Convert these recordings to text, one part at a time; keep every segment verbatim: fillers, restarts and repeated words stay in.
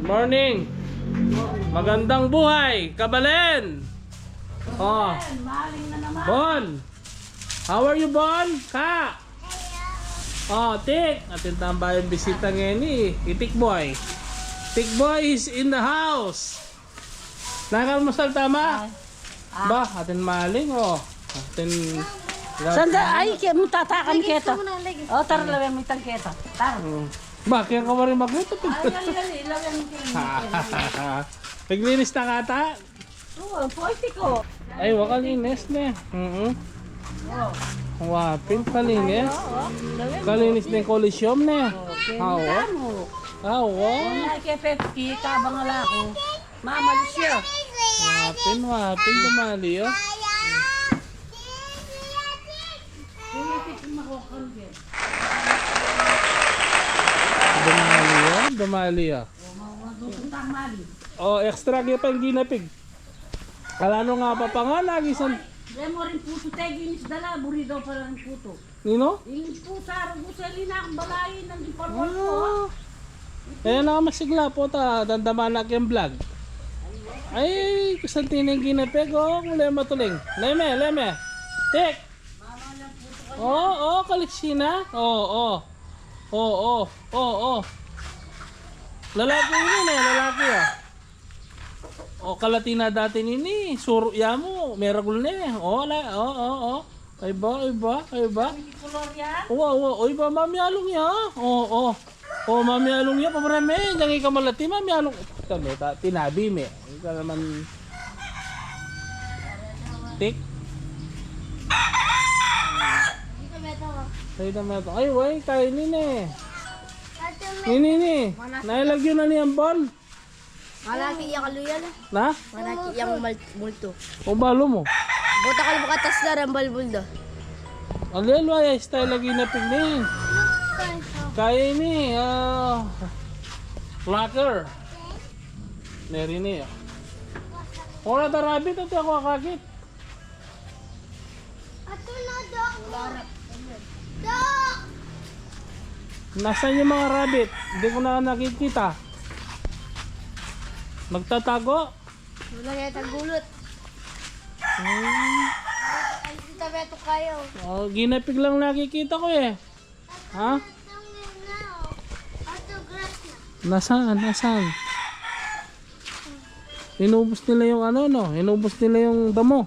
Morning. Magandang buhay, Kabalen. Oh. Maling na naman. Bon. How are you, Bon? Ka. Oh, Tik. Atin tambayung bisita ngeni. I Tik Boy. Tik Boy is in the house. Nakalmusal tama? Ay. Ah. Ba, atin maling, oh. Atin. Sanda, ay, kaya mo tatakan. Lagi kita. Muna, lagi. Oh, tara, lawen mo itang kita. Tara. Hmm. Ba, kaya ka wari magluto? Ay, ay, ay, lawen mo itang kita. Naglinis na kata? Oo, ang puwerte ko. Ay, wa, kalinis ne. Mm. Oo. Wa pin, kalinis. Oo, oo. Kalinis ne ing Coliseum ne. Okay. Ah, wa. Kita mo. Ah, wa. Kung nakikipit, kita bang ala ko? Mamalis ya. Wa pin, wa pin, dumali ya. Dumali ya, dumali ya. O, extra kaya pa ing ginapig. Ala no nga, papangan, agisan. Demo rin puto, te, ginis dala, buri daw pala rin puto. Nino? Ing puto, sa rugo sa lina, ang balayin, ang di pa. Ah. Ayan na, masigla po ta, dandama na kayang vlog. Ay, kusanti na ing ginapig, oh, kung lema tuling. Leme, leme. Tik. Oo, oo, kaliksina. Oo, oo. Oo, oo, oo. Lalaki ini, ne, lalaki, ah. O, kalati na dati nini, suru ya mu, meragul ne. O, la, o, o, o. Ay ba, ay ba, ay ba? Ang kulor yan? Wa, wa, ay ba, mamialung ya. O, o. O, mamialung ya, pabreme, dyan ika malati, mamialung. Kami, ta, tinabi me. Ika naman. Tik. Ay, tama to. Ay, way, kain ini. Nini, ni. Nailagyo na niyang bon. Malaki yang kaluyan, eh. Na? Malaki yang mal-, multo. O, balo mo. Buta ka lang makatas na rin, balbul da. Alelu, ay, style lagi na pigni. Kaya ini, ah, locker. Neri ni, ah. Ora da rabbit, ito ako akakit. Ato na, Doc. Doc! Nasaan yung mga rabbit? Hindi ko na nakikita. Nagtatago? Wala kaya tagulot. Hmm. Ay, si Tabeto kayo. Oh, ginapig lang nakikita ko eh. Ha? Ato grass na. Nasaan? Nasaan? Inubos nila yung ano, no? Inubos nila yung damo.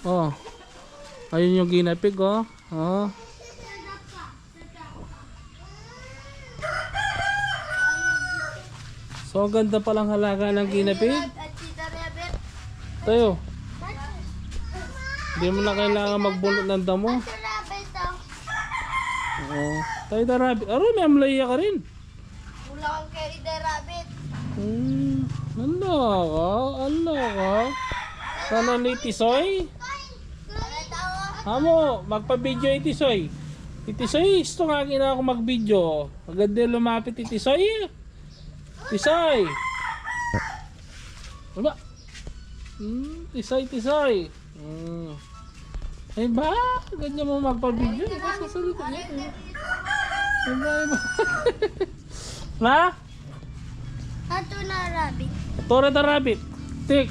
Oh. Ayun yung ginapig, oh. Oh. So, ang ganda palang halaga ng ginapig. Tayo. Hindi mo na kailangan magbunot ng damo. Oo. Tayo, da rabbit. Aro, may amlaya ka rin. Kulang kay Ida Rabbit. Hmm, ano ka? Ano ka? Sana ni Tisoy? Amo, magpa-video i Tisoy. I Tisoy, gusto nga gina ako mag-video. Maganda lumapit i Tisoy. Tisoy! Ano ba? Hmm, Tisoy, Tisoy. Hmm. Ay ba? Ganyan mo magpa-video. Ay ba, ay ba? Na? Ato na rabbit. Tore da rabbit. Tik.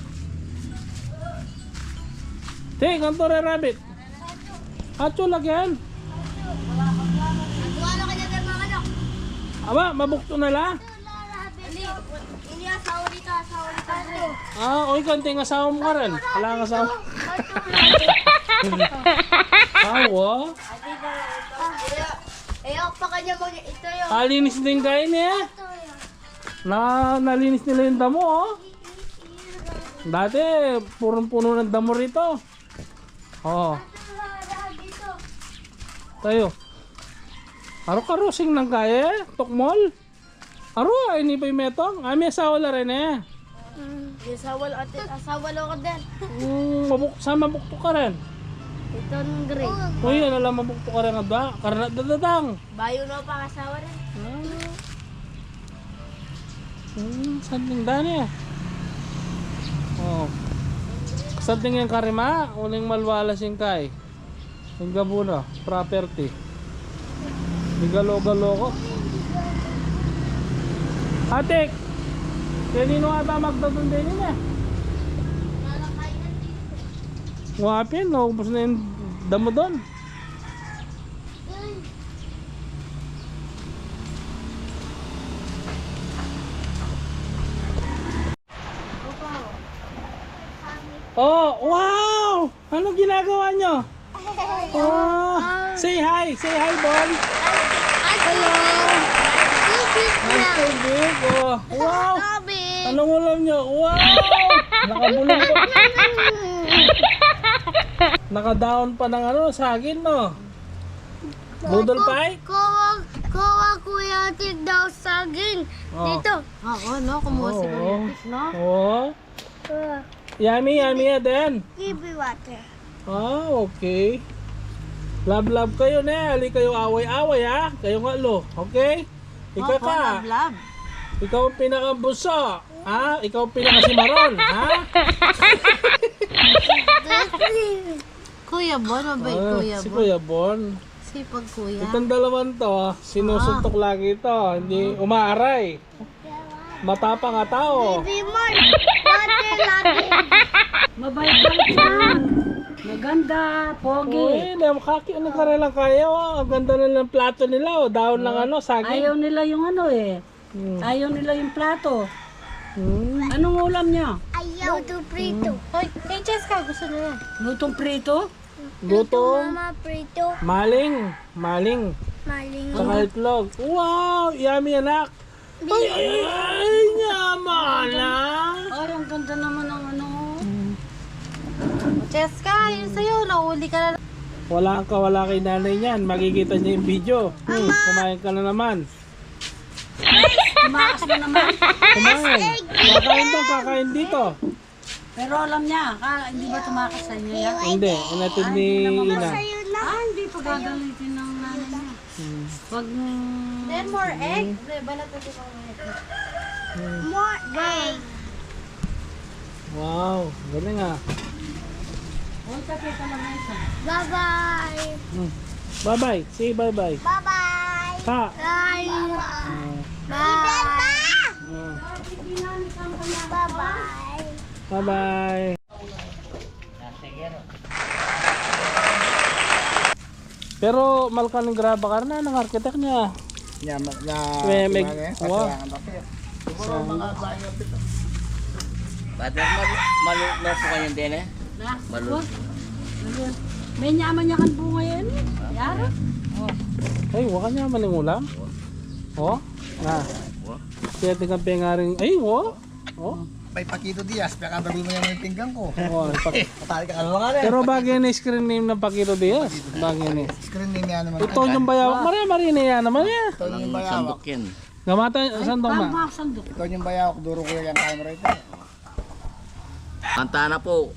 Tik, ang tore rabbit. Ato lagi yan. Ato, ano kanya tayo, mga anak? Aba, mabukto na la. Ini, asawa dito, asawa dito. Ah, oy, kanting asawa mo ka rin. Wala kang asawa. Asawa? Eh, ako pa kanya mag-, ito yun. Alinis din kayo niya. Na, nalinis nila yung damo, oh. Dati, purong puno ng damo rito. Oh. Tayo. Aro karusing nang kaya, eh. Tukmol. Aro, ay, ini pa yung metong. Ay, may asawa la rin, eh. Yung asawa la, ate, asawa la ka din. Hmm, mabuk-, saan mabukto ka rin? Ito ng gray. Uy, ano lang mabukto ka rin, ada? Karna dadadang. Bayo na pa asawa rin. Hmm. Hmm, something done, eh. Oh. Something yung karima, uling malwala singkay. Yung gabu na, property. Yung galo-galo ko. Atik, kaninu ata magdadun din yun eh. Wapin, naubos na yung damo dun. Oh, wow! Ano ginagawa nyo? Oh, say hi, say hi, Bon. Hello. Ang tubig, oh. Wow! Anong ulam nyo? Wow! Nakabulong pa. Nakadaon pa ng ano, saging, no? Noodle pie? Kuha, kuha, Kuya Tik daw saging. Oh. Dito. Oo, no? Kumuha si Kuya Tik, no? Oo. Yummy, yummy, ah, then. Give me water. Ah, okay. Love, love kayo, ne? Ali kayo away-away, ha? Kayo nga, lo. Okay? Ikaw ka. Love, love. Ikaw ang pinakabuso. Ha? Ikaw ang pinakasimaron, ha? Kuya Bon, mabait. Ah, Kuya si Bon. Kuya Bon. Sipag, Kuya. Itong dalawang to, sinusuntok lagi ito. Hindi umaaray. Matapang a tao. Baby Mark, water lagi. Mabait lang siya. Maganda, pogi. Uy, nem kaki, ano ka rin lang kaya, oh. Ang ganda na ng plato nila, oh. Daon ng ano, saging. Ayaw nila yung ano eh. Hmm. Ayaw nila yung plato. Hmm. Anong ulam niya? Ayaw. Luto prito. Hoy, kay Cheska, gusto nila. Lutong prito? Luto, Luto. Mama, prito. Maling. Maling. Maling. Tsaka itlog. Wow! Yummy, anak! Ay, ay, ay, yaman, ah. Ay, ang ganda naman ng ano. Cheska, yun sa'yo, nauli ka na. Wala ka, wala kay nanay niyan. Makikita niya yung video. Hmm, kumain ka na naman. Tumakas na naman. Kumain. Kakain doon, kakain dito. Pero alam niya, ka, hindi ba tumakas sa inyo yan? Hindi, inatid ni Ina. Ah, hindi pa gagamitin ng nanay niya. Hmm. Wag mo. Then more egg. Hindi, balat na din ang egg. Hmm. More egg. Wow, galing ah. Uy, kape ka lang na isa. Bye-bye. Hmm. Bye-bye. Say bye-bye. Bye-bye. Ka. Bye. Hmm. Bye. Hmm. Bye-bye. Bye-bye. Pero malkan ning graba karna, nang architect niya. Niya, ma-, niya, May, may, kumain eh, wa. Kasi ang laki. Siguro mga bayan pito. Brother, malu-, malu-, malu-, kanyang din eh. Na? Malu-, Wa? Malu-, may nyaman niya kan bunga yan eh. Yara? Oh. Ay, wa ka nyaman ning ulam? Oh? Na. Wa? Kaya tingnan pa nga rin. Ay, wa? Oh? May Paquito Diaz, piyakadagul mo yan yung pinggan ko. Oh, pa- Patali ka, ano nga rin? Pero bagay na screen name ng Paquito Diaz. Bagay na. Screen name yan naman. Ito yung bayawak. Mare, mare na yan naman yan. Ito yung bayawak. Sandok yan. Gamata, sandok na. Tama, sandok. Ito yung bayawak, duro ko yan, kaya mo rito. Kanta na po.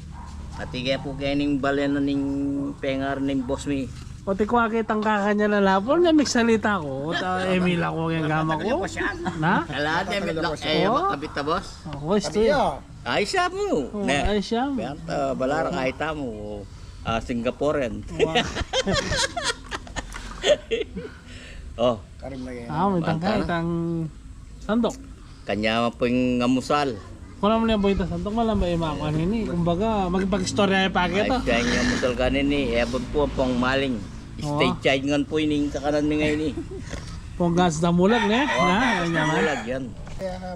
Atige po kaya ning balen na ning pengar ning boss mi. O, tikwa kitang kakanya na lapor nga, migsalita ko. O, ta, Emil ako, yung gama ko. Na? Ala, Emil lang, eh, Oh. Makabit na, boss. O, gusto Sabi yun. Niya. Ay, siya mo. O, Ne. Ay, siya mo. Kaya, ah, balara kahit mo, ah, Singaporean. Wa. Oh. Karim na yan. Ah, may Banta tangkay, na. Tang sandok. Kanya man po yung amusal. Kung alam mo na yung boy, tas antok malam ba yung mga kuwan ini? Kumbaga, magpag-istorya yung packet, Ay, ah. Siya yung amusal kanin eh. Ebon po ang pang maling. Oo. Stay child ngan po ini yung kakanan mi ngayon eh. Pong gas damulag, ne? Oo, Na, gas yan naman. Damulag yan.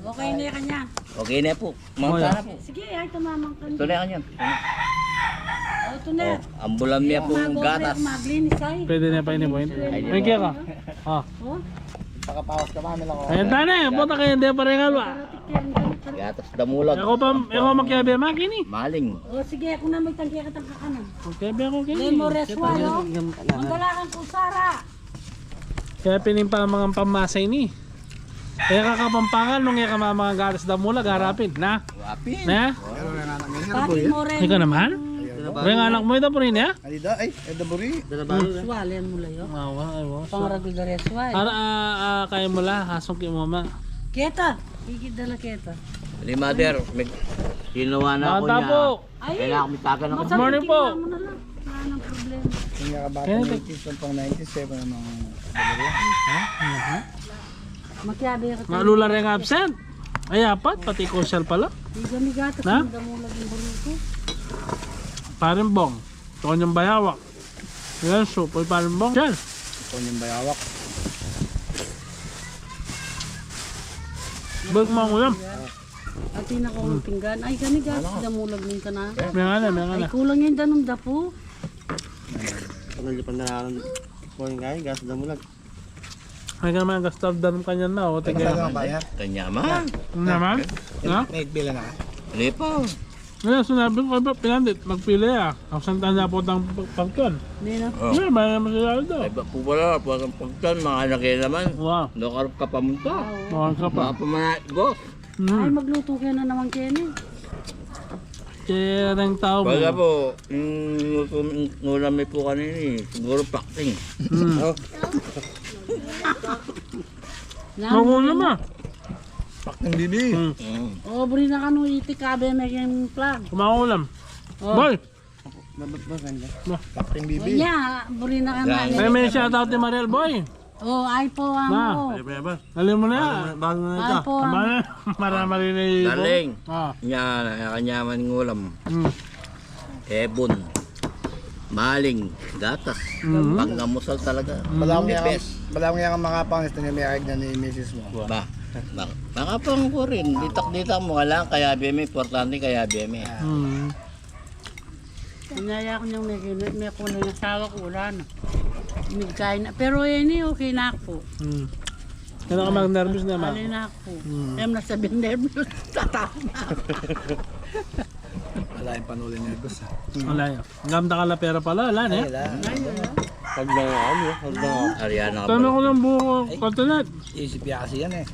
Okay na yan kanya. Okay na po. Manta na po. Sige, ay, tumamang ka. Ito na yan. O, ito na. Oh, ang bulam niya pong Mago, gatas. Maglinis ay. Pwede na pa ini, boy. Ay, May kaya ka? Ah. Oh? Pakapawas ka, mami lang ako. Ayan, tane. Puta kayo, hindi pa rin alwa. Gatas damulag. Ako pa, ako makiabe, makini. Maling. O, sige, ako na may tangke katang kakanan. Okay, be, ako kini. Lemon reswa, no? Ang galakan ko, Sara. Kaya pinimpamang ang pamasa ini. Kaya kakapampangan, nung kaya kamamang gatas damulag, harapin, na? Wapin. Na? Pero nga anak niya, Pati Boy, eh. Moreno. Ikaw naman? Ayun. Ikaw nga anak mo, ito po rin, ya? Ay, da, ay, ay, da, Boy. Suwalen mo layo. Awa, awa. Pangaragul da reswa, eh. Ara, ah, ah, kaya mo la, hasong ki mama. Keta. Ikit da la keta. Ni mother, may ginawa na ako Bata niya. Po. Ay, Kailangan may taga na masarap Morning po. Tingnan mo na lang. Wala nang problema. Yung nakabata Kaya ni ito- Kids, pang ninety-seven ang mga Ha? Ano ha? Makiabe ka. Nga lula ring absent. Ay, apat. Pati Kosel pala. Di kami gatas. Na? Ang damulag yung burrito. Paring Bong. Tonyang Bayawak. Yan, supoy Paring Bong. Yan. Tonyang Bayawak. Balik mo ang ulam. At pinakaunting gan. Ay, kami gatas damulag ning kana. May nga na, may nga na. Ay, kulang yung danum dapu. Ano, di pa na lang po yung kaya, gatas damulag. Ay, ka naman, gastar danum kanya na, o, tigil. Kanya man. Kanya man? Ha? May bila na. Lipo. Ngayon, sinabi ko, iba, pinandit, magpili, ah. Ang santa niya po tang pagkan. Hindi na. Oh. Hindi, may naman sila ito. Ay, ba po pala, po ang pagkan, mga anak yan naman. Wow. Nakarap ka pamunta. Wow. Nakarap ka pa. Mga pamanay, boss. Mm. Ay, magluto kayo na naman kayo, eh. Kaya rin tao mo. Wala po, yung luto, yung ulam mi po kanina, eh. Siguro pakting. Mm. Oh. Magulam, ah. Pakting bibi. Mm. Mm. O, buri na kanu iti kabe, may kayong flag. Kumakulam. Oh. Boy! Pakting bibi. Nya, buri na kanu. May, may shout out ni Mariel, boy. Oh, ay po, amo. Alim mo na. Bago na ito. Ay po, amo. Maramari na yung darling. Ah. Nya, kanya man ng ulam. Mm. Ebon. Maling. Gatas. Mm. Panggamusal talaga. Mm. Balaw niya, balaw niya ang mga panganis na may na ni misis mo. Ba. Ba. Makapang ko rin. Ditak-ditak mo. Kailangan kaya beme. Importante kaya beme. Mm. Inaya ko niyang may, may kulang yung asawa ko, wala na. Migkay na. Pero ini, okay na ako. Hmm. Kaya ka mag-nervous na, ma? Alay na ako. Hmm. Kaya mo na sabihin nervous, tatawa na. Wala yung panuli nervous, ha? Wala yun. Gamta ka la pera pala, wala na. Ay, wala. Ay, wala. Pag na, ano, pag na. Ariana ka pala. Tama ko ng buko, Ay. Coconut. Isip ya kasi yan, eh.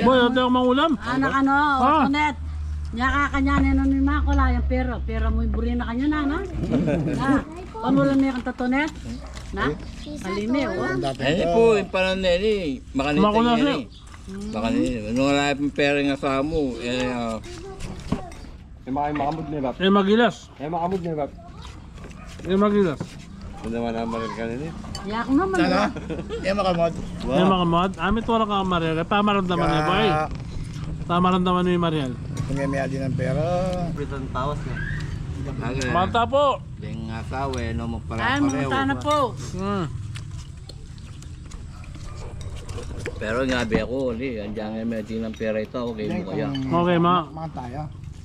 Boy, ate, ako mangulam. Anak, ano, Ah. Tonet. Nya ka kanya, neno ni ma, ko la yang pera. Pera mo yung buri na kanya na, na? Na, panulam niya kang Tonet. Na? Kalime, oh. Ay, po, yung pala na yun, eh. Makanita Makuha niya, siya. Eh. Makanita. Nung wala yung pera yung asawa mo, eh, ah, Eh, maka-, makamod na, Bab. Eh, magilas. Eh, makamod na, Bab. Eh, magilas. Ito naman ang maril kanini. Yak naman, Sana? ah. Eh, makamod. Wow. Eh, makamod. Amit wala ka maril. Eh, pamaramdaman ni Boy. Pamaramdaman ni Mariel. Ito nga may adi ng pera. Pitong tawas na. Mata po. Ding asawa, eh, no, magpara-pareho. Ay, mga sana po. Hmm. Pero nga, be ako, uli, andiyan nga may di ng pera ito, okay mo kaya? Okay, ma. Mga tayo.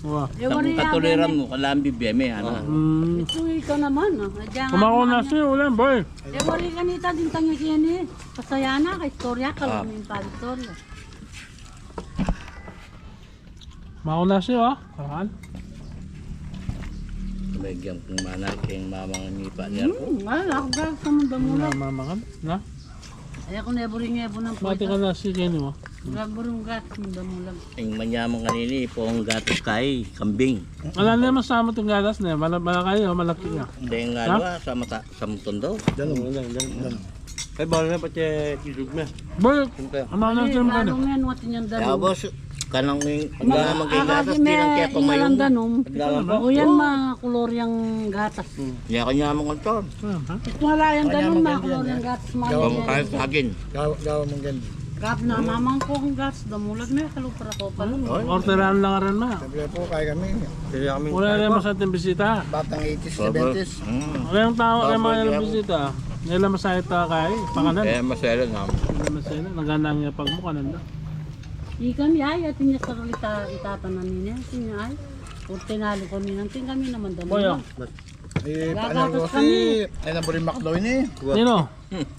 Wa. Kung katuliran mo, kalambi beme, ano? Mm. Ito ika naman, ah. Kumako na siya, ulan, boy. E, wari kanita din tanya kaya ni. Pasaya na, ka istorya, Ah. Kaluming pa istorya. Mauna siya, oh. Karan. Medyo kung mana, kung mamang nipa niya po. Hmm, mahal ako, guys, sa mundang mula. Mamangan, na? Ay, ako na buring ebo ng Mati ka na si Kenny, oh. Burung gas, mundang mula. Ang manyaman kanini, po ang gatas kay kambing. Wala na masama itong gatas na, mala-, malaki, oh, malaki niya. Hindi nga, Ha? Ano, sa mata-, Samton daw. Danum. Danum. Ay, bawal na pati kisog na. Boy, Siyempre. Ano na Ay, siya mano? Yan, wati niyan danum. Kaya, boss, kanang yung Mag-, mga magkaigatas, akasi di lang may kaya pamayo. Inalang danum. Paglalang po. O yan, makulor yung gatas. Hmm. Kaya kanya mga to. Ito nga lang yung danum, makulor yung gatas, mga Gawa mo yan. Kahit sa akin. Gawa, gawa mong ganyan. Gap na, mamang ko ang gas, damulag na, kalupra ko pa lang. Ay. Orderan lang rin, ma. Siyempre po, kaya kami. Kaya kami. Wala rin masyadong bisita. Batang eighties, Baba. Seventies. Mm. Wala yung tao, kaya Baba, mga yan. Bisita. Nila masaya ta kay, pangalan. Eh, masaya lang naman. Nila masaya lang. Nagana ang yapag mo, kanan na. Ikan, yay, atin niya sa kalita, itatanan niya, atin niya, ay. Ortenali ko niya, atin kami naman damo. Boy, oh. Eh, Gagatas paano ko kami. Si, eh, naburi makdo ini. Nino?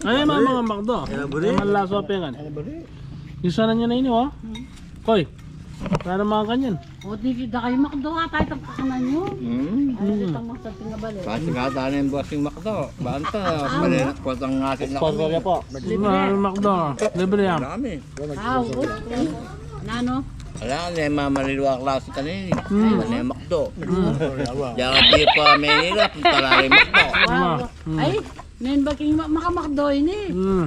Ay, mga, mga makdo. Ay, naburi. Ay, malaso, pengan. Ay, naburi. Isa na niya na ini, oh. Hmm. Koy, para mga kanyan. O, di, di kayo makdo, ah, tayo tang kakanan nyo. Hmm. Ay, Hmm. Itang mga sa tingabali. Kasi nga, tana yung bossing makdo. Banta, Ah. Mali, kotang nasi na Sponsor kami. Niya po. Libre. Mga makdo, libre yan. Dami. Ah, oo. Nano? Wala, ne, mamaliliwa klase kanini. Mm. Wala, ne, makdo. Mm. Diyan ka di pa Manila, punta na rin makdo. Wow. Mm. Ay, nen baking ma-, makamakdo ini. Mm.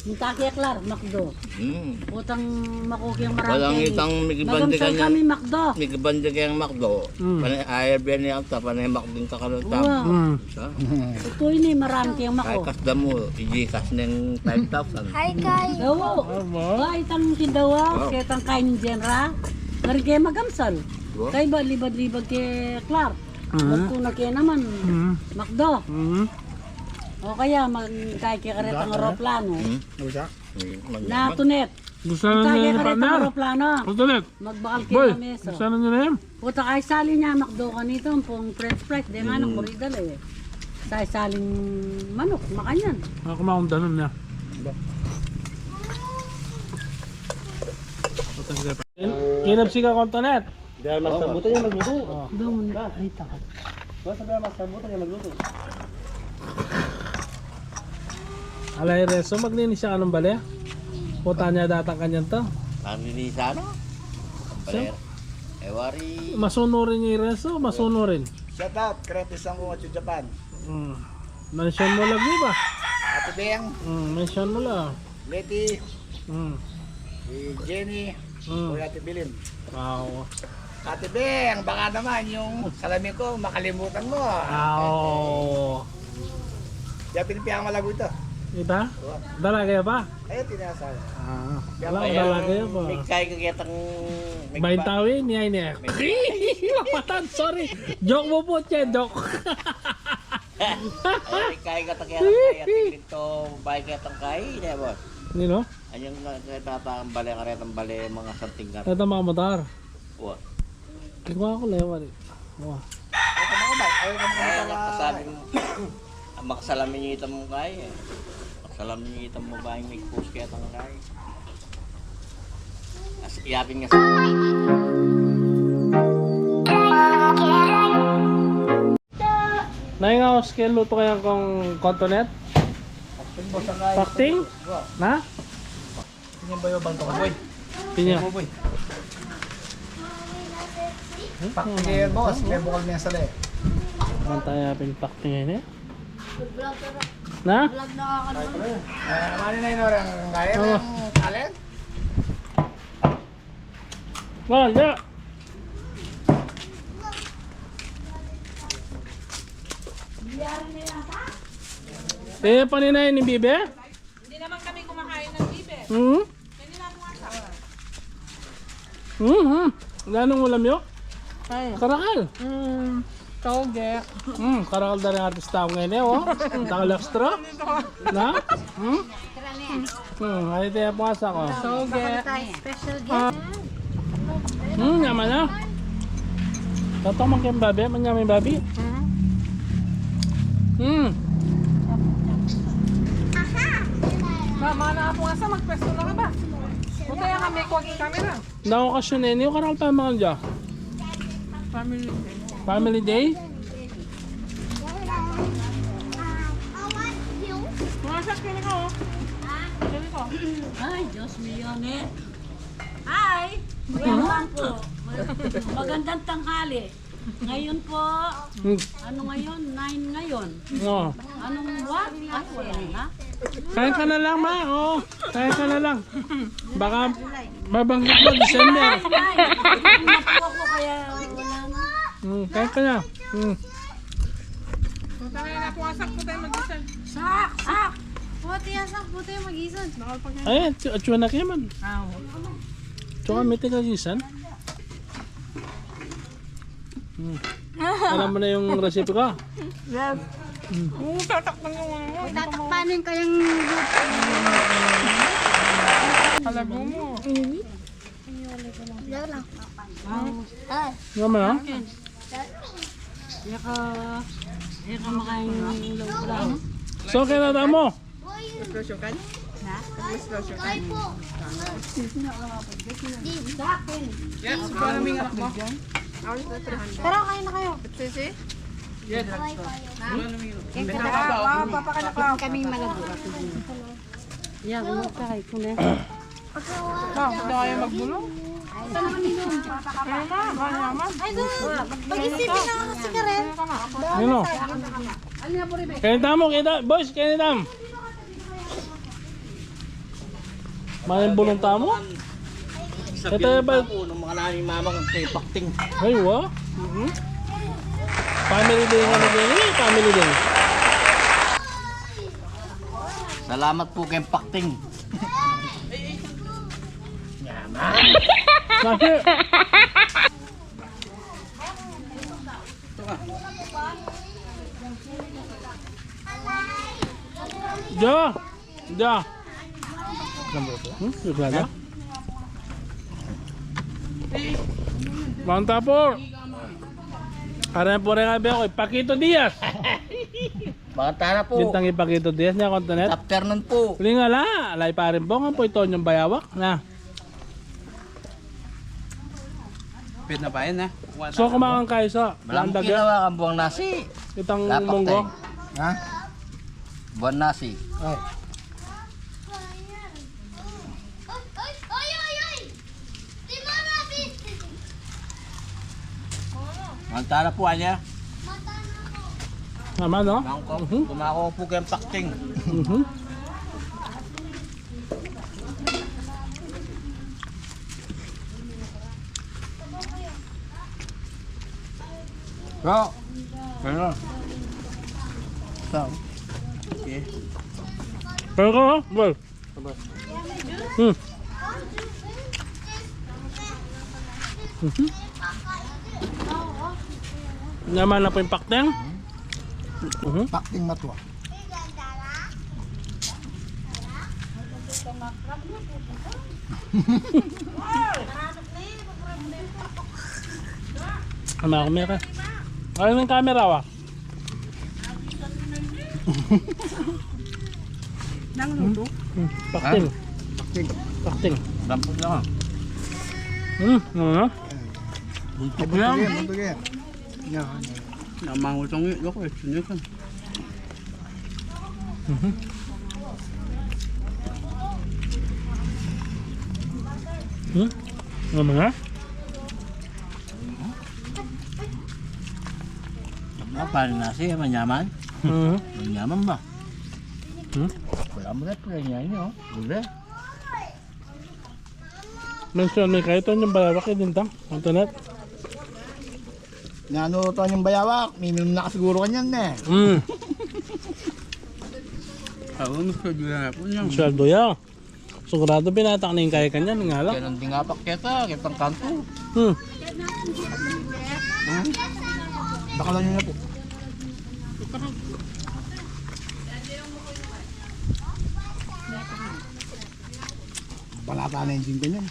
Minta ke Clark, McDo. Hmm. Utang makuking marami. Walang kami. Itang migibandi magamsal kanya, kami, McDo. Migibandi kayang McDo. Hmm. Panay air biya niya ata, panay McDo yung kakalata. Wow. Hmm. Ha? Ito ini, marami kayang mako. Kay kas damo, i-Gcash neng five thousand. Hi, Kay. Dawa. Tama. Ba, itang kindawa, wow, ketang kain dyan ra. Ngari ke magamsal. Wow. Kay ba, libad-libad ke Clark. Mhm. Magtuna ke naman. Mhm. McDo. Mhm. O kaya, magkay ke karetang aeroplano. Mhm. Usa. Hmm, na magyaman. Tunet. Gusto na niya ni partner. Aeroplano. O, Tunet. Magbakal kayo. Boy, ng mesa. Gusto na niya na yan. Puta, kay sali niya, McDo kanito, pung french fries, de nga, hmm, nang muridal e. Sa saling manok, makanyan. Ako maundanan niya. Ba. Kinabsi ka, Kontonet. Biar mas mabuti niya magluto. Oh. Doon. Ay, takot. Basta biar mas mabuti niya magluto. Alay, Reso, maglinis siya kanung bale. Puta niya datang kanyan to. Maglinis ano? Bale. E wari. Masunurin niya, Reso, masunurin. Shout out, Kretis ang Kuya Japan. Mm. Mention mo lagi ba? Ate Beng. Mm, mention mo la. Leti. Mm. Si Jenny. Mm. Kuya Ate Bilin. Wow. Ate Beng, baka naman yung salamin ko, makalimutan mo. Wow. Kaya pinipiang malago ito. Ita? Oo. Dalaga ya pa? Ay, tinasa. Ah, kaya wala, dalaga ya pa. May kay kakitang, may ba- Baintawi, niya, niya. May- Lapatan, sorry. Joke mo po, Che, joke. Ay, kay ka takya ng kay, at tingin to, bay kaya tang kay, ne, boss? Nino? Anyang kay tata ang bale, karetang bale, mga santing ka. Ito, mga motor. Wa. Kikuha ko lewa rin. Wa. Ay, ka mga bay, ay, ka mga bay. Ay, anak, kasabi mo. Ang makasalamin niyo itang mong kay, eh. Makasalamin niyo itang babaeng may post kaya tang kay. As, iyapin nga sa Nai nga, Oscar, luto kaya kong kontonet? Pakting? Na? Pinya ba yung bantong, boy? Pinya. Boy. Pakting, boss. May bukal niya sa le. Ang tayo pin pakting ini. Na? Vlog na ako naman. Eh, ano na yun, orang kaya ng talent? Wala. Eh, paninay ni Bibe? Hindi naman kami kumakain ng bibe. Hmm? Hindi naman nga sa. Hmm, hmm. Ganong ulam yo? Ay. Karakal. Hmm. Toge. Hmm, karakal da rin artista ko ngayon eh, oh. Takal extra. Na? Hmm? Hmm, ay, ito yung puasa ko. Toge. Special guest. Ah. Hmm, yaman na. Tato man kayong babi, man yaman yung babi. Hmm. Hmm. Mama na puasa, magpesto na ka ba? Punta yan kami, kuha yung camera. Na okasyon eh, niyo karal pa mga dya. Family day. Family day? Mga sa kini ko, oh. Kini ko. Ay, Diyos mio, ne. Hi! Welcome po. Magandang tanghali. Ngayon po, hmm, ano ngayon? Nine ngayon. Oo. Anong buwan? Ay, wala na. Kain ka na lang, ma. Oo. Kain ka na lang. Baka mabanggit mo, December. Ay, ay. Naku ako, kaya wala na. Hmm, kain ka na. Hmm. Punta kayo na, pumasak po tayo mag-isan. Sak! Sak! Puti yan, sak! Puti yan, mag-isan. Ay, at, at yun na kayo man. Ah, oo. Tsaka may tigasisan. Hmm. Alam mo na yung recipe ko? Yes. Hmm. Oo, tatakpan yung ano. Tatakpanin ko yung luto. Kalago mo. Yan lang. Ay. Yan mo lang? Yaka, yaka makain ng luto. So, kaya na mo? Mas losyukan? Ha? Mas losyukan? Yes, paano may anak mo? Tara, kain na kayo. Sisi? Yes. Paano may anak? Kaya ka na, ah, papakanak lang. Kaming malago. Yan, kung magkakay ko na. Ba, gusto kayo magbulong? Ay, doon. Mag-isipin na ako si Karen. Nino? Kain tamu, kain tamu. Boys, kain tamu. Main bulong tamu? Ito yung bal- Ng mga nani mamang kay Pakting. Ay, wa? Mhm. Family day nga na din. Eh, family day. Salamat po kay Pakting. Nasi. Ja. Ja. Hmm? Yung gala? Mantap po. Aray po rin nga biya ko, Pakito Diaz. Bantana po. Bintang i Pakito Diaz niya, kontinet. Afternoon po. Uli nga la, lay parin po, nga po ito yung bayawak na. Pit na pa yun, ha? So, kumangan kayo sa Malamang landagya. Kinawa ang buwang nasi. Itang Lapak munggo. Tayo. Ha? Buwang nasi. Ay. Mantara po, anya? Naman, no? Nangko, Mhm. Kumako po kayong Pakting. Mhm. Bro. Bro. Sa. Okay. Pero, well. Hmm. Mhm. Naman na po yung Pakting. Mhm. Pakting matua. Ano ako, Mira? Ano yung camera, wa? Nang luto? Hmm, pakting. Ha? Pakting. Pakting. Dampot lang, ah. Hmm, ano na? Buntok yan. Buntok yan, buntok yan. Yan. Namangutang yun, loko, eh. Sino yun? Mhm. Hmm? Ano na? Ano, parin nasi, manyaman? Mhm. Manyaman ba? Hmm? Wala mo na, pala niya yun, oh. Gulay. Mention mi kayu, Tonyong Bayawak, eh, dintang. Antoinette. Nanu, Tonyong Bayawak, miminum na ka siguru kanyan, eh. Hmm. Ako, mas kaduya na po niyan. Sweldo ya. Sigurado binatak na yung kaya kanyan, nga lang. Kaya nang dingapak keta, kitang kanto. Hmm. Hmm. Bakalan nyo na po. Balata na yung gin kanyan.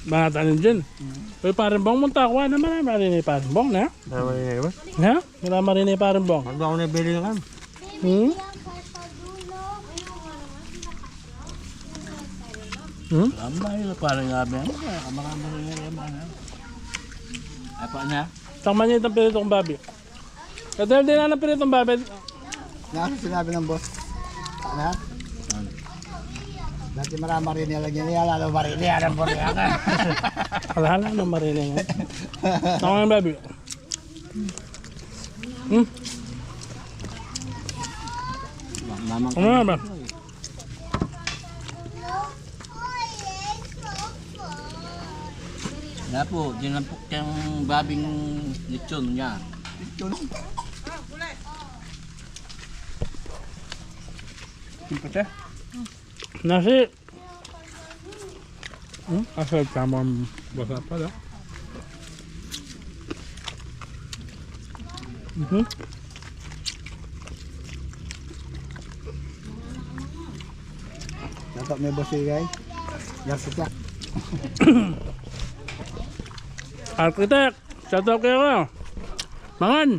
Balata na yung gin. Hmm. Uy, Parin Bong, munta ku, ah, na marami-rami na yung Parin Bong, na? Marami na yun. Na? Marami-rami na yung Parin Bong. Ano ba ako nabili na kan? Hmm? Hmm? Ang bahay na parang gabi, ano ba? Marami-rami na yung mga, ano. Ay, pa niya? Takman niya itong piritong babi. Kadal din na ng piritong babi. Na, sinabi ng boss. Ano? Dati marami marini, lagi niya, lalo marini, anong marini ka? Wala na, ano marini nga. Tama yung babi. Hmm? Mamang Ano na ba? Kaya po, dinampok yung babing lechon niya. Lechon. Yung pati? Nasi. Hmm? Asal tamang basa pala. Mhm. Dapat may boss, eh, guys. Yan, siya. Architect, shout out kayo, ah. Mangan.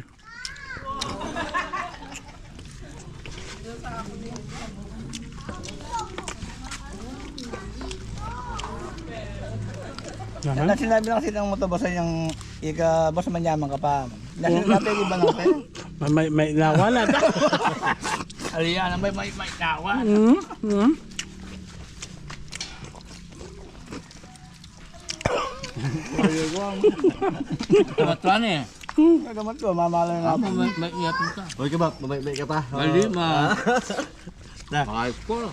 Aha. Na sinabi lang silang motor, boss, yung ika, boss, manyaman ka pa. Na sinabi, iba lang sa'yo. May, may, may nawa na. Aliyan, may, may, may nawa. Mm, mm. Matuan eh. Nagamat ko, mamalay nga. Ako, may, may iyapin ka. Hoy, kabab, may, may ka pa. Mali, ma. Ah. Na. Ayos ko.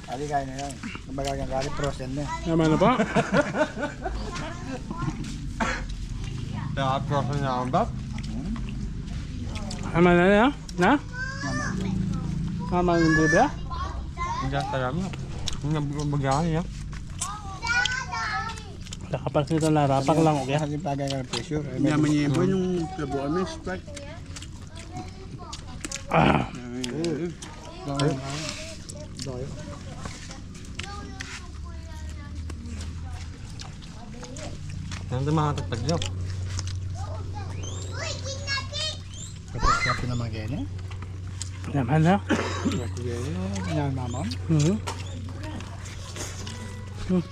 Ali, kain na yan. Baga kang kari, frozen na. Tama na po. Kaya frozen na ang bab. Tama na, na? Na? Tama na yung bebe, ah? Hindi, kaya mo. Hindi, bagay niya. Nakapansin ka na, rapang lang, okay? Kasi bagay ka ng pressure. Yaman niya yung buwan yung kabuuan ng Sprite. Ah. Nandun mga tatagyo. Tapos na pinamagay niya. Naman na. Yan, mama. Mhm. Hmm.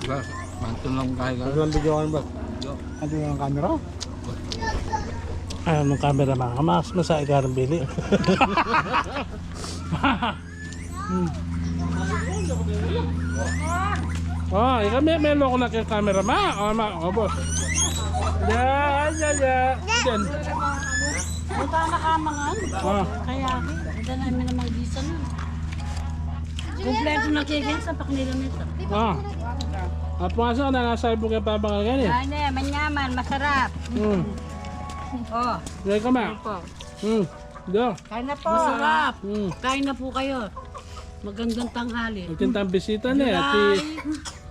Ba, mantul lang tayo ka. Ano lang video kayo, ba? Yo. Ano yung camera? Ano ng camera, mga mas masaya ka rin bili. Hmm. Oh, ika may, may loko na kayong camera, ma. Oh, ma. Oh, boss. Yan, yan, yan. Yan. Punta na ka, mga ano? Ah. Kaya, ito na, may namang bisan. Kompleto na kaya sa paknila nito. Ah. At mga sa, nasa ibo kaya pa ba kaya ni? Ay, ne, manyaman, masarap. Hmm. Oh. Lagay ko, ma. Opo. Hmm. Do. Kain na po. Masarap. Hmm. Kain na po kayo. Magandang tanghali. Magandang bisita na, eh, Ate. July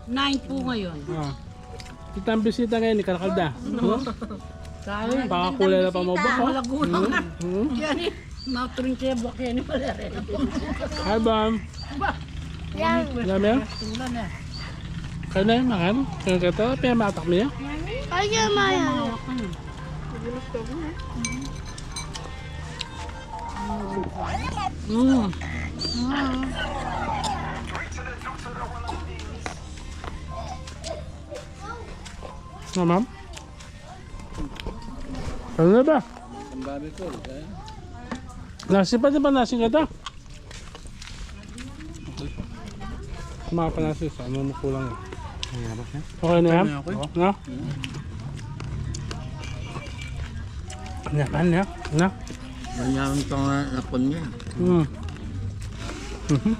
nine po ngayon. Ah. Kitang bisita ngayon ni Karakalda. No? Kain. Baka kulay na pa mo ba? Malago na. Hmm. Hmm. Yan eh. Maturing kayo, buwak yan eh, pala rin. Hi, Bam. Ba? Yan. Yan, yan. Ulan eh. Kaya na yun, makan. Kaya ka ito, piyamatak mo yan. Kaya maya. Mm. Na, ma'am? Ano na ba? Ang dami ko, eh. Nasi pa, di ba nasi ka ito? Mga panasis, ano mo kulang? Ayan, boss, eh. Okay na yan? Okay na, okay. Na? Mm. Yan, yan, yan. Na? Ganyan ang tanga na pun niya. Hmm. Mhm.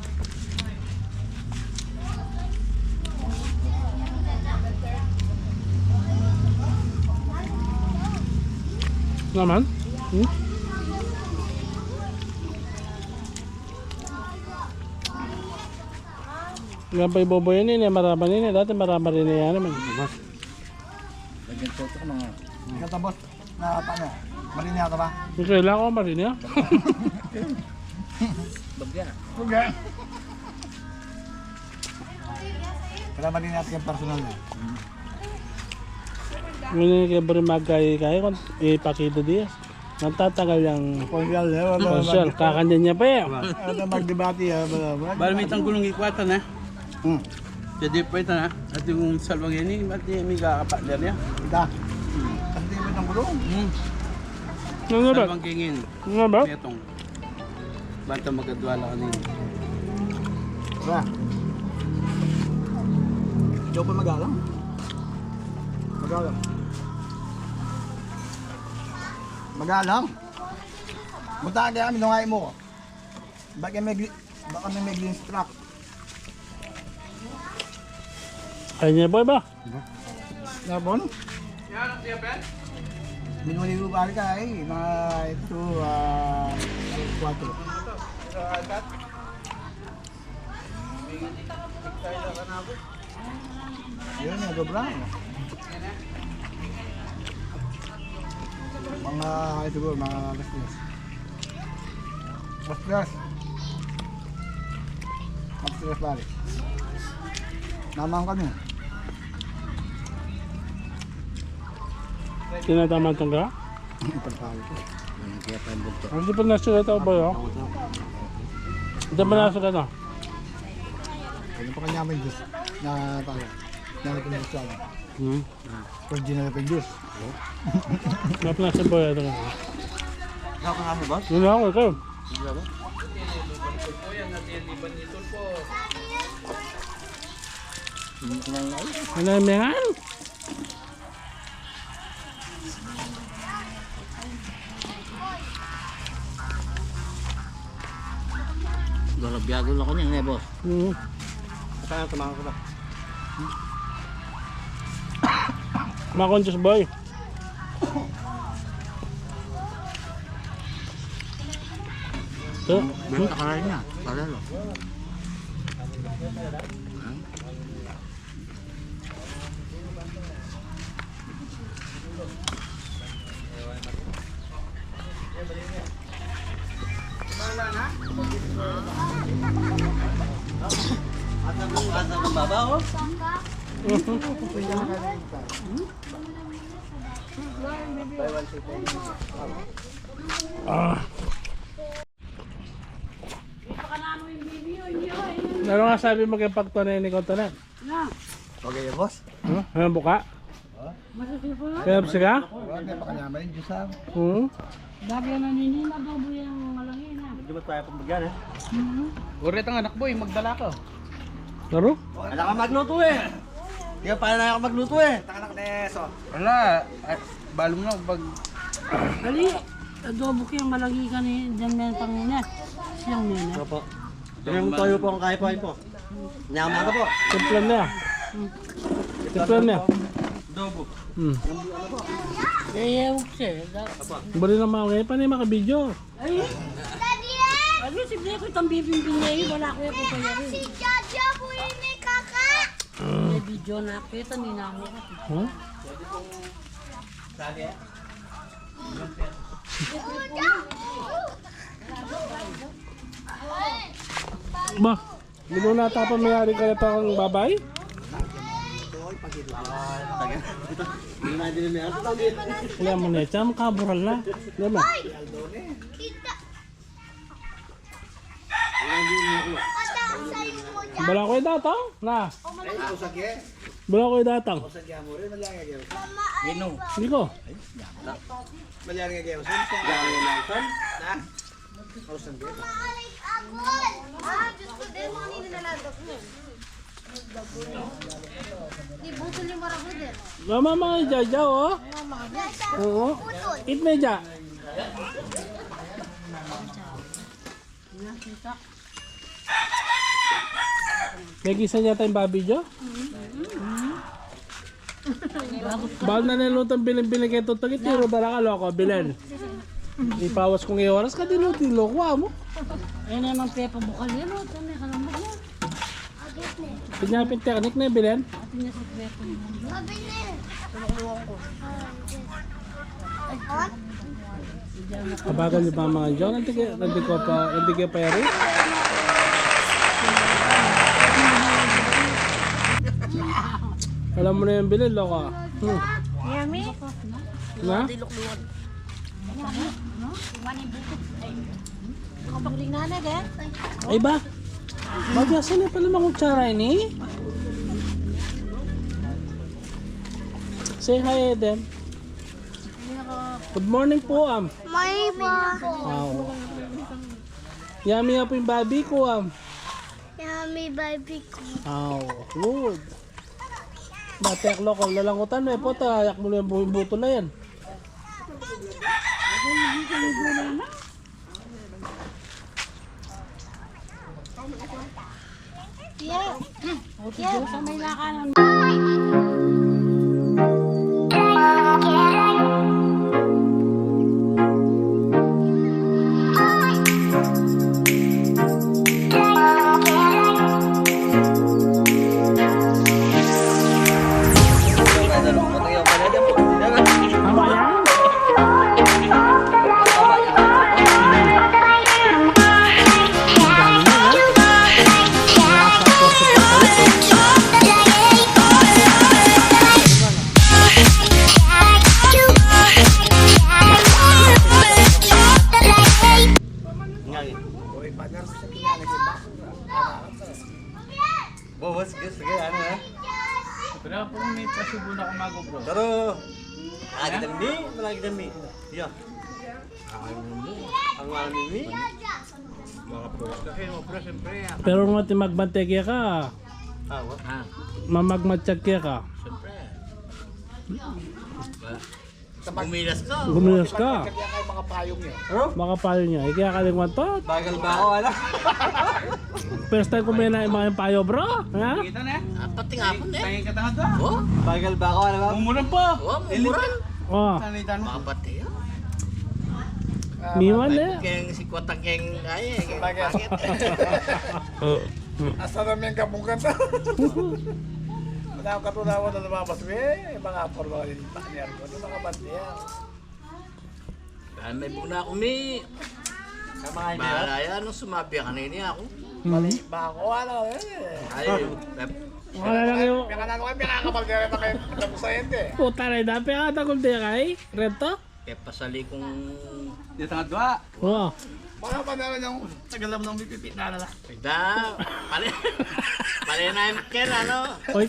Naman? Hmm? Yan pa ibobo yan, eh, marama rin, eh. Dati marama rin, eh, yan naman. Boss. Lagyan po ito ng mga... Ikaw, boss, na paano? Marina ka ba? Hindi, kailangan ko marina. Bagya. Okay. Para marina natin yung personal na. Ngunit kaya ba rin magkaya-kaya kung ipakita diya? Nagtatagal yang Konsyal, eh, wala konsyal. Mag- Kakanyan niya pa, eh. Wala na magdebate, ah, wala, wala. Bali, may tanggulong ikwatan, eh. Hmm. Jadi pa ito, ha? At yung salwang yan, eh, ba't di may kakapartner niya? Ita. Hmm. Kasi di ba tanggulong? Hmm. Ano ba? Salwang kingin. Ano ba? Metong. Banta magadwala kanina. Wala. Di ako pa magalang. Magalang. Magalang. Buta kaya kami nung ay mo. Baka may gli-, baka may, may glinstruck. Ay, niya, boy, ba? Napon? Minuliw balik ay, mga ito, ah, kwatro. Yun, nadobra. Mga, siguro, mga alas tres. Alas tres. Alas tres balik. Namang kami. Tinatama itong ka? Pagpahal ko. Kaya pa yung bugto. Ang di pa nasulat ako ba, oh? Hindi pa nasulat ako. Ano pa kanya may juice na tayo? Na ito na siya. Hmm. Original pa yung juice. Maplas ang boy, ito nga. Nakakas mo, boss? Wala ako, ito. Wala ba? Ano yan? Garabiado na kanya, ne, boss? Mhm. Saan ang tumawag ko ba? Makonsyos, boy. Ito. Benta ka rin niya. Parelo. Asa ng, asa ng baba, oh? Ah. Ano nga sabi mo kay pagtunay ni Kotonan? Na. Okay, boss. Huh? Ano buka? Masusuko na. Kaya sika? Wala, may pakalaman yung Diyos, ah. Hmm? Bagay na nini, mababoy ang malangin, ah. Medyo mataya pang bagyan, eh. Mhm. Urit ang anak, boy, magdala ka. Laro? Anak ka magluto, eh. Di ka pa na ako magluto, eh. Tanganak na, eh, so. Wala. Ay, balong na pag Dali, adobo ko yung malagi ka ni Jan Menang pang ina. Siyang nina. Opo. Yung toyo po, ang kaya po, ayun po. Nyaman ka po. Timplan na. Timplan na. Adobo. Hmm. Kaya yung siya, da- Bali na mga ngayon, panay makabidyo. Ay, ano, si Beko, itang bibimbing niya yun, wala ko yung kukuya rin. Si Jojo, buhay ni Kaka. May video na kita, ninamo ko. Huh? Ba, milo na tapa mayari ka na pang babay? Wala mo na, tsaka makabural na. Wala mo. Bala ko yung datang? Na. Bala ko yung datang? Dino. Hindi ko. Malyari nga gayaw. Saan po? Gayaw lang, saan? Na? Mausan din. Ah, Diyos ko, dahil mga ninilalandak mo. Di butol yung maragod, eh. Mama, mga jajaw, oh. Oo. It me ja. May gisa niya tayong babi, Jo? Bal na nilutang bilin-bilin kay Tutang, itiro dala ka, loko, bilin. Ipawas kong oras ka, dilu-dilu ko, amo. Ayun na naman, Pepa, bukal yan, oh. Ito, may kalambak yan. Pinya pin teknik na bilin. Atin niya sa Pepa. Sabi niya. Tulungan ko. Kabagan ni Mama nga John, nanti ke, nanti ko pa, nanti ke pa yari. Alam mo na yung bilin, loko. Hmm. Yummy. Na? Ay ba? Magkasa na pala mga kutsara ini. Say hi, Eden. Good morning po, am. Morning po. Wow. Yummy nga po yung babi ko, am. Yummy babi ko. Wow, good. Mateklo ko, lalangutan mo, eh, puta, ayak mo lang yung bu-, buto na yan. Yeah. O, sige, sa may nakanan. Bawas, guys, sige, ano, eh? Pero po, may pasubo na kumago, bro. Pero, lagi dami, lagi dami. Yeah. Ang ano ni? Mga pros kasi, mga pros, siyempre, ah. Pero nga, ti magmantek ya ka. Ah, wa? Ah. Mamagmatsyag ya ka. Siyempre. Ba? Gumilas ka. Gumilas ka. Kaya kayo mga payong niya. Makapalo niya. Ikaw kalingwan to. Bagal ba ako, ala? First time ko may naimang payo, bro. Ha? Kita na. Apat nga po, eh. Tangin ka tanga to. Oh? Bagal ba ako, ala ba? Umulan pa. Oh, umulan. Oh. Sanay tanong. Mapatay, ah. Miwan, eh. Keng si Kota keng kaya, eh, keng bakit? Asa na may kabukan to? Wala akong katulawan na lumabas, eh. Mga forma ka din, partner ko. Ano mga bante yan? Dahil may buna ako, mi. Sa mga idea? Bahala yan, nung sumabi ka na ini ako. Mali, bako, ano, eh. Ay, Wala lang yung May kanano kayo, may kakabal niya rin na kayo. Tapos sa yente. Puta na, dati ka tagol di kay Rento? Kaya pasali kong Di tanga dua. Oo. Mga panalo niyang tagal naman ng pipipit na nala. Da, pare, pare na yung ken, ano? Oy.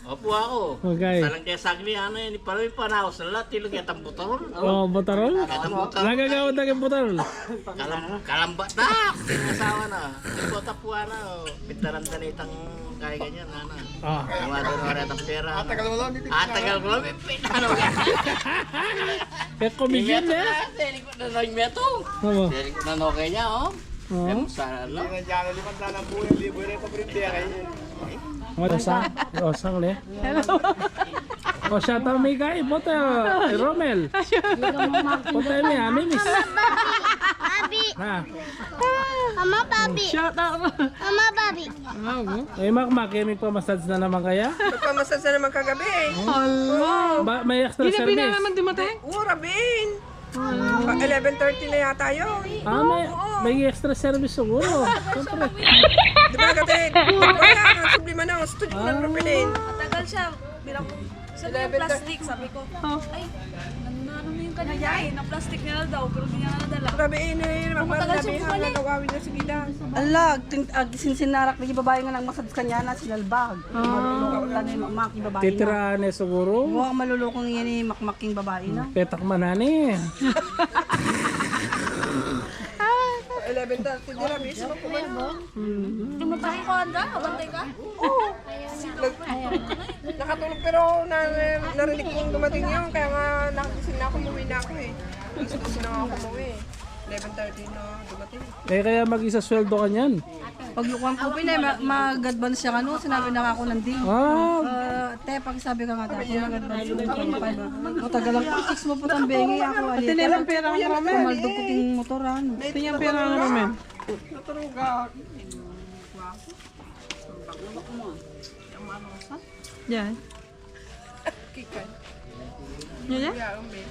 Opo ako. Okay. Salang kaya sagli, ano yun, pare, panaos na lahat, tilo kaya tambutarol. Oh, butarol? Kaya tambutarol. Nagagawa na kayong butarol? Kalam, kalambat na. Asawa na. Ito tapuan na, oh. Pintaran na itang kaya ganyan, ano. Ah. Yung mga doon, wala itang pera, ano. Atagal mo lang, bibigyan Atagal ko lang, bibigyan. Ano ka? Kaya comedian na. Seri ko na lang meto. Ano? Seri ko na no kaya, oh. Oo. Em, sana, no? Hindi na dyan, limang daan ang buhay, hindi buhay na yung pabrinte, kaya. Osang, osang le. Hello. O, shout out mi kay Bote, Romel. Bote mi, ami, miss. Babi. Ha? Mama, Babi. Shout out. Mama, Babi. Ah, oo. Ay, Makmak, kaya may pa-massage na naman kaya? Magpamassage na naman kagabi. Hala. Ba, may extra Hindi na service? Naman dumating? Oo, Rabin. Hala. Eleven thirty na yata yun. Ah, may, Oo. May extra service siguro. Siyempre. Di ba, kate? Wala, ang problema na, ang studio ng Ah. Rabin. Matagal siya. Bilang ko, sabi niya Eleven thirty. Plastic, sabi ko, Oh. Ay, ano, ano na yung kanina eh, na plastic niya na daw, pero di niya na nadala. Grabe, eh, na yun, Kung matagal siya magpapalabi, bumalik. Ang nagawawin na sa gila. Ala, tin-, ag-, sinsinarak na yung babae nga nang massage kanya na sinalbag. Ah. Maluloko lang yung Makmak yung babae na. Titirahan eh, siguro. Wa, maluloko nga yan eh, Makmak yung babae na. Petak man, ani. Eleven thirty, di na, mismo po man. Dumating ko, Andra? Abantay ka? Oo. Nag-, nakatulog, pero na, narinig kong dumating yun. Kaya nga, nakagising na ako, umuwi na ako eh. Alas dos na ako umuwi. Eleven thirty na dumating. Eh, kaya mag-isa sweldo ka niyan. Pag yukuan ko, pin, eh, ma-, mag-advance siya, ano, sinabi na ako nanding. Ah. Ah, te, pag sabi ka nga, te, ako mag-advance mo, twenty-five, ah. Matagal ang six mo po, tambengi, ako, Ate, alita. Ilang pera ang ramen? Kumaldog ko ting motor, ah. Ate, ilang pera ang ramen? Naturuga. Yan. Kikan. Yan, yan? Yeah, umi.